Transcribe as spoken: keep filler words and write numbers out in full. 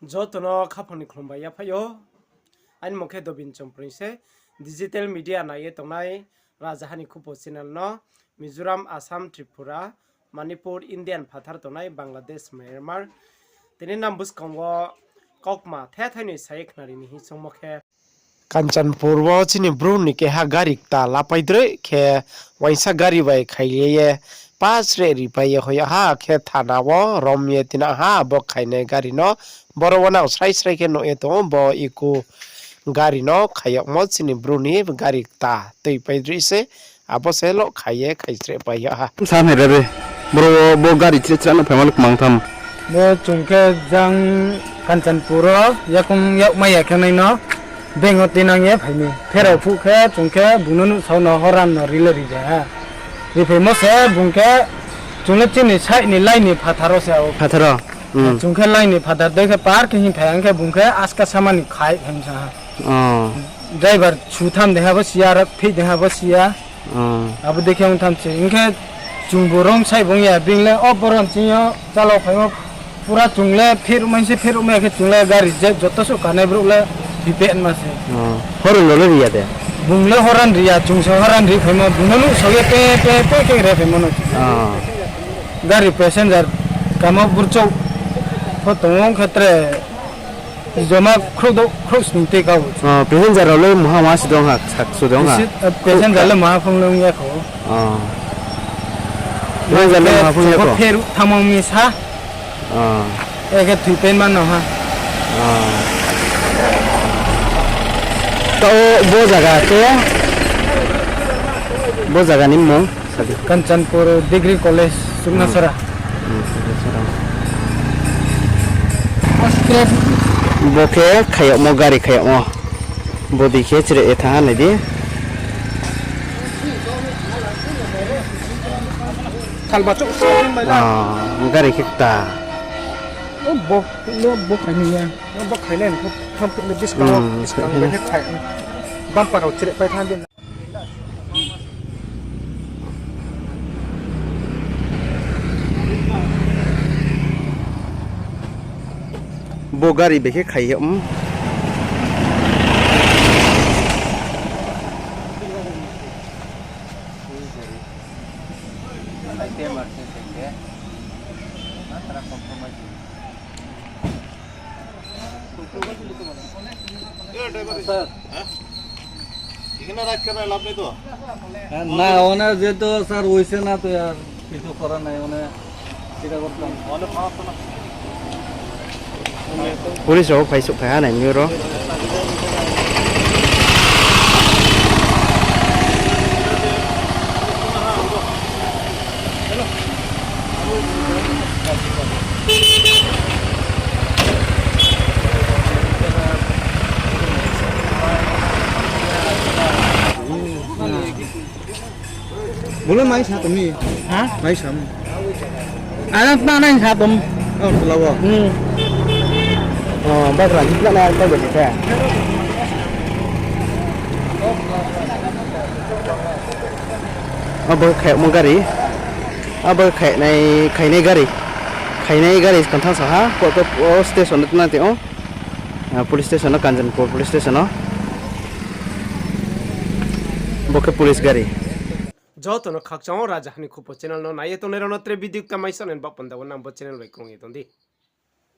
Joto no khaphang ni khlum bai yaphai ou. Aini mung khe Dobin Chongproi se. Digital media nai ye tongnai Rajaha ni Khupo channel no Mizoram, Assam, Tripura, Manipur, Indian phathar tongnai Bangladesh, Myanmar. Tini nang buskang wo kaukma the thai noi sa ye khnari ni hing choungmo khe, Kanchanpur wo chini bru ni keha gari kta lapai droi khe uaingsa gari bai khailai ye pa chre ripai ye hoih ha khe thana wo rom ye tinang ha abo khainai gari no. Boro wo nang srai srai khe nuh ye tong ou, bo iko gari no khai yagmo chini bru ni gari kta tuipai droi se, abo se lo khai ye khai chre pai yag ha. Sa nai re re. Boro wo bo gari chre chre no phaimo no kmang tham. Bo chung khe jang Kanchanpur wo yakung yagmai ya khe nai no bank wo tinang ye phai mi. Pherao phuh khe chung khe bung no nuhsao no horan no ri le ri ja ha. Riphaimo se bung khe chung le chini side ni line ni phathar wo se o. Phathar wo? Chung khe line ni phathar dei khe par khe hing phai ang khe bung khe aska sama ni khai phai sa ha. Driver su tham dei ha bo si ya, rak phih dei ha bo si ya. Abo dei khe ong tham se. Hing khe chung bo wrong side bo ong ya, being le o boron ching yo chalao phaimo pura chung le phir mai se phir mai khe chung le gari je joto suh kanai brouh le thipeh ma se. Horon rao le ri ya de? Bung le horan ri ya, chung se horan ri phaimo, bung no nuhsao ye pe pe pe khe re phaimo no. Gari passenger kamo burchouh pho tong ou khe tre joma khrouh douh khrouh sning tei kau. Passenger rao le maha maha si dong ha, sak su dong ha? Passenger le maha phung le ong ya kho. Passenger le maha phung ya kho? Pheruh thanngmo mi sa. Ekhe thoi pen ma no ha. Taoh bo zaga khe, bo zaga ni mmung sa di. Kanchanpur Degree College, Suknasara. Bo khe khai yagmo, gari khai yagmo. Bodi khe chre ye thanng ha nai di. Gari khe kta. Bo khai ni ya. Bo khai nai ni pho, buskang, buskang bai khe khai. Bumper rao chre pai thanng di. Bo gari bai khe khai yag, um. এখানে রাখতে না, লাভ নেই তো। হ্যাঁ, না, ওনার যেহেতু স্যার হইছে না, তো আর কিছু করার নাই, মানে, এটা করতাম। Police rao phaisouh phai ha nai mi ro. Bolo mai sa tong ni? Ha? Mai sa mi? Ano ta nai sa tong. Oh, tula wo. Hmm. Oh, bagra jikla na ta jodi khe. Abo khaimo gari. Abo khainai, khainai gari. Khainai gari kantha sa ha, ko, ko, o station na te o. Ah, police station no, Kanchanpur police station no. Bo khe police gari. Joto no khakchang o Raja Hani Khupo channel no nai ye tongnai rao no tre video kta mai sa nai ni baoh panda wo nang bo channel bai krung ye tong di.